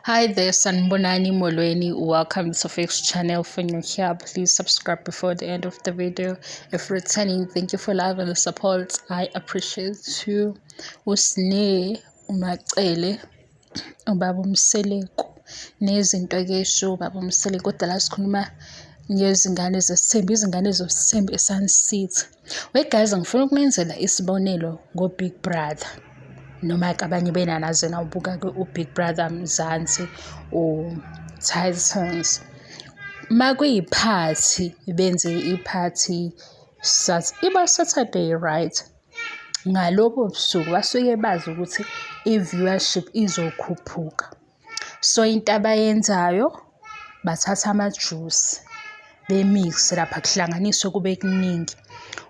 Hi there, Sanibonani Molweni. Welcome to Fix channel. For new here, please subscribe before the end of the video. If returning, thank you for love and the support. I appreciate you. Usne uMaCele ubaba uMseleku nezinto ke sho ubaba uMseleku kodwa la sikhuluma ngezingane zesithembu, izingane zesithembu eSun City. We guys, ngifuna ukunenzela isibonelo ngo-Big Brother. Noma-ke abanye benanaze nawubuka-ke u-Big Brother Mzansi, u-Titans. Uma kuyiphathi, benze iphathi iba Saturday, right? Ngalobo busuku basuke bazi ukuthi i-viewership izokhuphuka. So into abayenzayo bathatha amajusi be-mix-e lapha kuhlanganiswe kube kuningi.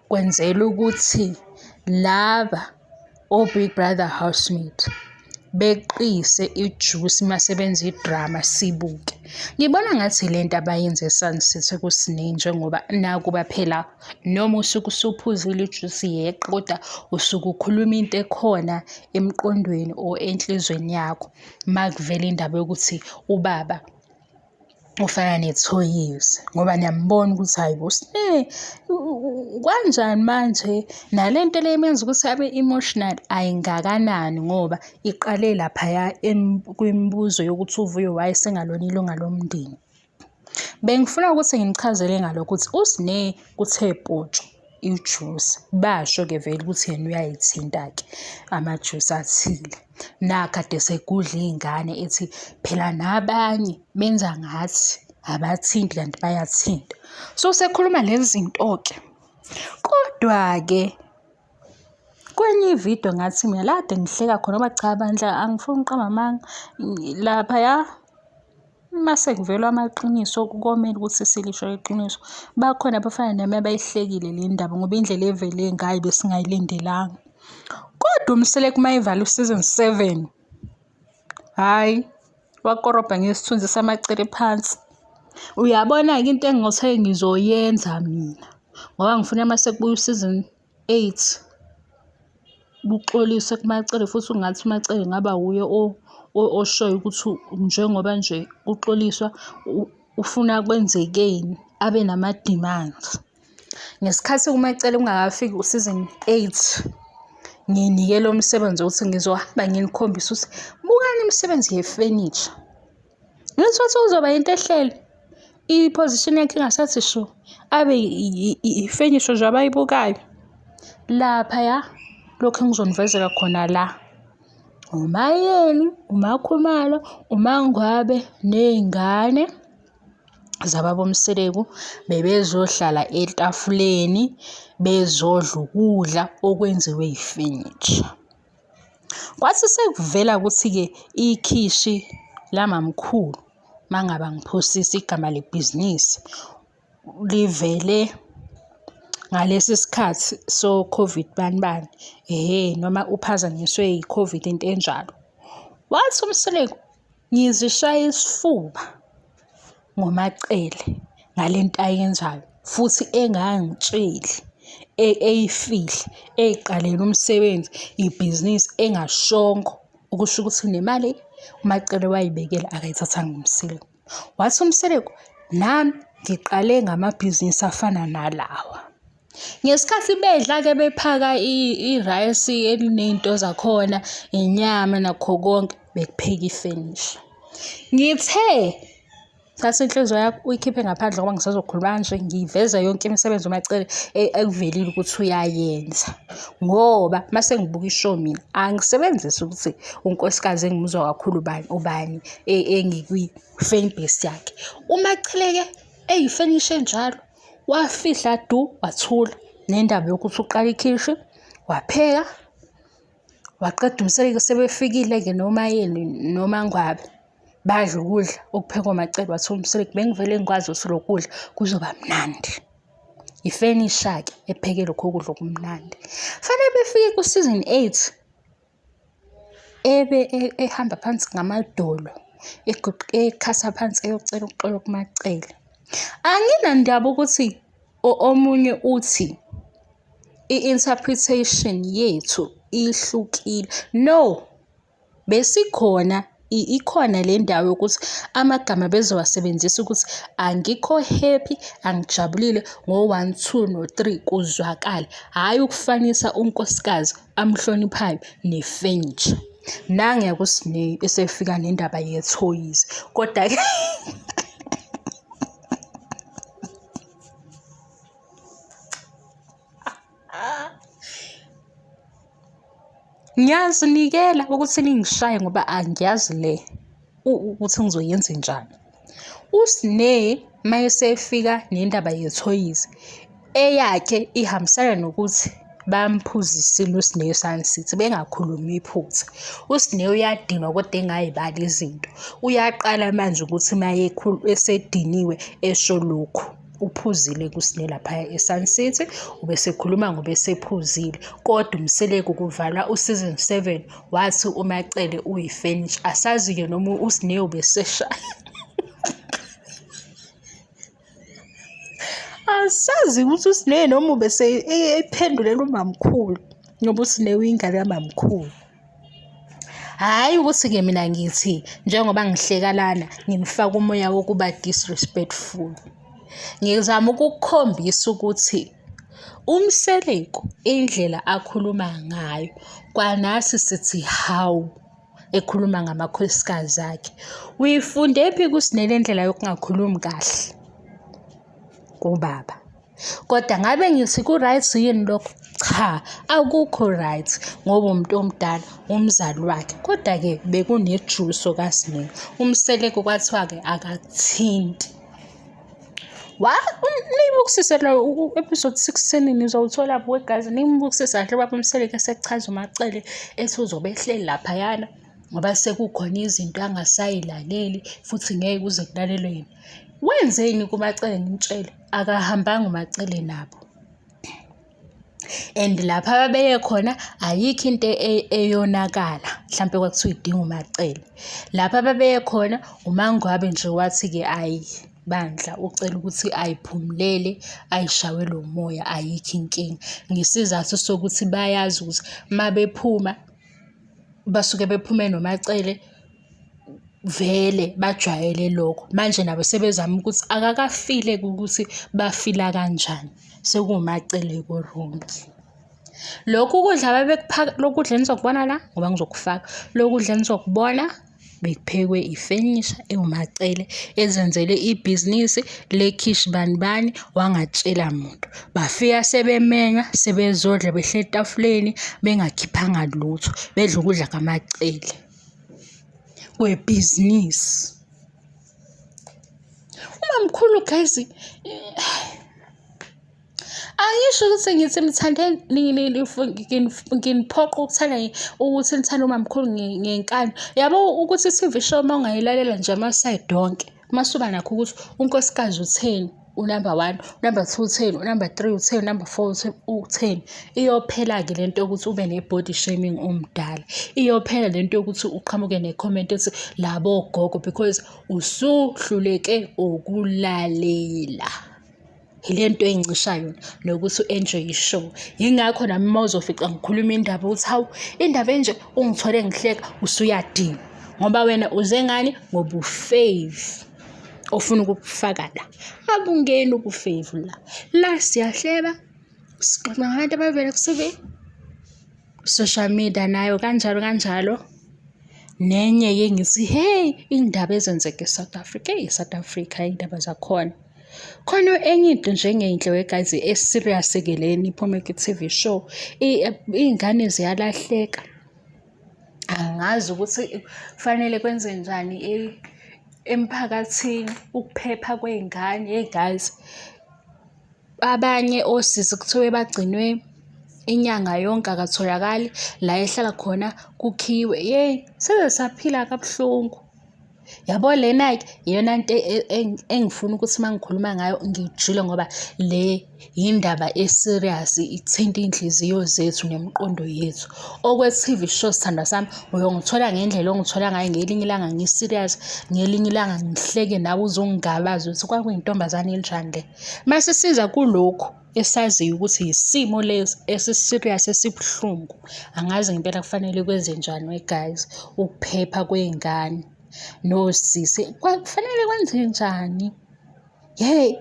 Kwenzela ukuthi laba o-Big Brother housemate beqise ijusi mase benza idrama sibuke. Ngibona ngathi le nto abayenza eSun City kuSne njengoba nakuba phela noma usuke usuphuzile ijusi yeqa kodwa usuke ukhuluma into ekhona emqondweni or enhlizweni yakho. Uma kuvela indaba yokuthi ubaba ufana nethoyizi ngoba niyambona ukuthi hhayi bo Sne kanjani manje nale nto le imenza ukuthi abe emotional ayingakanani ngoba iqale laphaya kwimibuzo yokuthi uVuyo wayesengalona ilunga lomndeni. Bengifuna ukuthi nginichazele ngalokho ukuthi uSne kuthe potsho ijusi, basho-ke vele ukuthi yena uyayithinta-ke amajusi athile. Nakhu kade esegudla iy'ngane ethi phela nabanye benza ngathi abathinti kanti bayathinta. So usekhuluma lezi zinto-ke. Kodwa-ke kwenye ividiyo ngathi mina la kade ngihleka khona ngoba cha bandla angifuni ukuqamba amanga laphaya Uma sekuvelwa amaqiniso komele ukuthi silisho iqiniso. Bakhona abafana nami abayihlekile le ndaba ngoba indlela evele ngayo besingayilindelanga. Kodwa uMseleku uma evala u-season 7, hhayi wakorobha ngesithunzi samacele phansi. Uyabona-ke into engingothe ngizoyenza mina ngoba ngifuna uma sekubuya u-season 8 buxolise kuMaCele futhi ungathi uMaCele ngaba wuye oshoyo ukuthi njengoba nje kuxoliswa ufuna kwenzekeni abe nama-demands. Ngesikhathi uMaCele kungakafiki u-season 8 nginikele umsebenzi wokuthi ngizohamba nginikhombise ukuthi bukani imisebenzi yefenisha. Ngithi wathi kuzoba into ehlele i-position yakhe ingasathi shu abe ifenisha nje abayibukayo. Laphaya lokhu engizonivezela khona la uMaYeni, uMaKhumalo, uMaNgwabe ney'ngane zababa uMseleku bebezohlala etafuleni bezodla ukudla okwenziwe yifenisha. Kwathi sekuvela ukuthi-ke ikhishi lamamkhulu, uma ngabe angiphosisi igama lebhizinisi, livele ngalesi sikhathi so-COVID bani bani, ehhe noma uphazanyiswe i-COVID into enjalo. Wathi uMseleku, ngizishaya isifuba ngoMaCele ngale nto ayenzayo futhi engangitsheli eyifihle eyiqalela umsebenzi ibhizinisi engashongo okusho ukuthi nemali uMaCele wayibekela akayithathanga uMseleku. Wathi uMseleku, nami ngiqale ngamabhizinisi afana nalawa. Ngesikhathi bedla-ke bephaka irayisi eliney'nto zakhona, inyama nakho konke, bekupheka ifenisha. Ngithe thatha inhliziyo yakho uyikhiphe ngaphandle ngoba ngisazokhuluma kanje ngiveza yonke imisebenzi uMaCele ekuvelile ukuthi uyayenza. Ngoba uma sengibuka ishow mina angisebenzisi ukuthi unkosikazi engimuzwa kakhulu ubani ubani engikwi-fan base yakhe. UMaCele-ke eyifenisha enjalo Wafihla du wathula nendaba yokuthi uqala ikhishi, wapheka, waqeda umseleku sebefikile-ke noMaYeni noMaNgwabe badla ukudla okuphekwa uMaCele wathi uMseleku bengivele ngikwazi ukuthi lokhu kudla kuzoba mnandi. Ifenisha-ke epheke lokho kudla okumnandi. Fanele befike ku-season 8 ebe ehamba phansi ngamadolo ekhasa phansi eyocela uxolo kuMaCele. Anginandaba ukuthi omunye uthi i-interpretation yethu ihlukile. No, besikhona Ikhona le ndawo yokuthi amagama bezowasebenzisa ukuthi angikho happy, angijabulile ngo-one, two, no-three kuzwakale. Hhayi ukufanisa unkosikazi amhloniphayo nefenitsha. Nanguya kuSne esefika nendaba yethoyizi. Kodwa-ke Ngiyazinikela ukuthi ningishaye ngoba angiyazi le ukuthi ngizoyenzenjani. USne uma esefika nendaba yethoyizi, eyakhe ihambisana nokuthi bamphuzisile uSne eSun City bengakhulumi iphutha. USne uyadinwa kodwa engay'bali izinto. Uyaqala manje ukuthi uma esediniwe esho lokhu. Uphuzile kuSne laphaya eSun City, ubesekhuluma ngoba esephuzile. Kodwa uMseleku kuvalwa u-season 7 wathi uMaCele uyifenisha. Asazi-ke noma uSne ubeseshaya. Asazi ukuthi uSne noma ubese ephendulela umamkhulu ngoba uSne uyingane kamamkhulu. Hhayi ukuthi-ke mina ngithi njengoba ngihleka lana nginifaka umoya wokuba disrespectful. Ngizama ukukukhombisa ukuthi uMseleku indlela akhuluma ngayo kwanasi sithi hawu ekhuluma ngamakhosikazi akhe. Uyifundephi kuSne le ndlela yokungakhulumi kahle kubaba? Kodwa ngabe ngithi ku-right yini lokho? Cha, akukho right ngoba umuntu omdala umzali wakhe. Kodwa-ke bekunejuso kaSne. UMseleku kwathiwa-ke akakuthinti. Niyibukisise lo u-episode 16 nizowuthola wegazi nimbukisise kahle ubaba uMseleku esechaza uMaCele ethi uzobe ehleli laphayana ngoba sekukhona izinto angasayilaleli futhi ngeke kuze kulalelwe yena. Wenzeni kuMaCele ngimtshele akahambanga uMaCele nabo. And lapha ababeye khona ayikho into e, eyonakala mhlampe kwakuthiwa idinga uMaCele. Lapha ababeye khona uMaNgwabe nje wathi-ke ayi bandla ucela ukuthi ayiphumulele ayishawele umoya ayikho inkinga. Ngesizathu sokuthi bayazi ukuthi uma bephuma basuke bephume noMaCele vele bajwayele lokho. Manje nabo sebezama ukuthi akakafile-ke ukuthi bafila kanjani, sekuwuMaCele ku-wrong. Lokhu kudla ababekuphaka, lokhu kudla enizokubona la, ngoba ngizokufaka, lokhu kudla enizokubona bekuphekwe ifenisha ewuMaCele ezenzele ibhizinisi lekhishi bani bani wangatshela muntu. Bafika sebemenywa sebezodla behleli etafuleni bengakhiphanga lutho, bedla ukudla kaMaCele. Kwebhizinisi. Umamkhulu guys, angisho ukuthi ngithi ngithande nginiphoqa ukuthanda ukuthi nithande umamkhulu ngenkani. Yabo ukuthi i-T_V show uma ungayilalela nje ama-side wonke, masuba nakho ukuthi unkosikazi utheni. Unumber one, unumber two utheni, unumber three utheni, unumber four utheni. Iyophela-ke le nto yokuthi ube ne-body shaming umdala. Iyophela le nto yokuthi uqhamuke ne-comment ethi labo gogo because usuhluleke ukulalela. Yile nto engincisha yona nokuthi u-enjoy i-show. Yingakho nami uma uzofica ngikhuluma indaba ukuthi hawu indaba enje ungithole ngihleka usuyadinwa ngoba wena uze ngani ngobufevi. Ofuna ukukufaka la. Abungeni ubufevu la. La siyahleba, sixoxa ngabantu abavela ku-T_V, social media nayo kanjalo kanjalo. Nenye-ke ngithi hey, iy'ndaba ezenzeka e-South Africa, eyi e-South Africa iy'ndaba zakhona. Khona enye into nje engeyinhle we-guys e-serious-ke lena iphume ku-T_V show, iy'ngane ziyalahleka. Angazi ukuthi kufanele kwenzenjani emphakathini ukuphepha kwey'ngane. Hheyi guys, abanye osisi kuthiwe bagcinwe inyanga yonke akatholakali la ehlala khona kukhiwe. Yeyi, size saphila kabuhlungu. Yabo lena-ke iyona nto e, e, engifuna ukuthi uma ngikhuluma ngayo ngijule ngoba le yindaba e-serious ithinta iy'nhliziyo zethu nemiqondo yethu. Okwe-T_V show sithandwa sami uyongithola ngendlela ongithola ngayo ngelinye ilanga ngi-serious, ngelinye ilanga ngihleke nawe uze ungingabaze ukuthi kwakuyintombazane enjani le. Mase siza kulokhu. esaziyo ukuthi yisimo lesi esi-serious esibuhlungu. Angazi ngempela kufanele kwenzenjani we-guys, ukuphepha kwey'ngane nosisi. Kufanele kwenzenjani? Hheyi,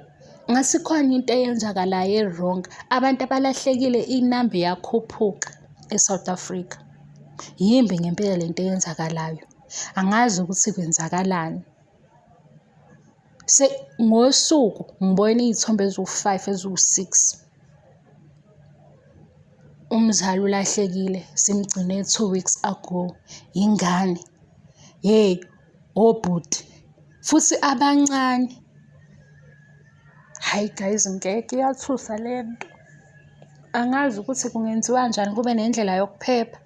ngathi khona into eyenzakalayo e-wrong. Abantu abalahlekile inamba iyakhuphuka e-South Africa. Yimbi ngempela le nto eyenzakalayo. Angazi ukuthi kwenzakalani. Ngosuku ngibona iy'thombe eziwu-five eziwu-six. Umzali ulahlekile simgcine 2 weeks ago, ingane. Hheyi, obhuti futhi abancane. Hhayi guys, ngeke iyathusa le nto. Angazi ukuthi kungenziwa kanjani kube nendlela yokuphepha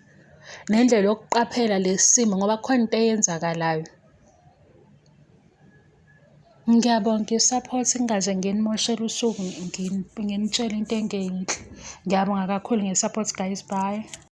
nendlela yokuqaphela lesi simo ngoba kukhona into eyenzakalayo. Ngiyabonga i-support ngingaze nginimoshele usuku nginitshele into engeyinhle. Ngiyabonga kakhulu nge-support guys, bye.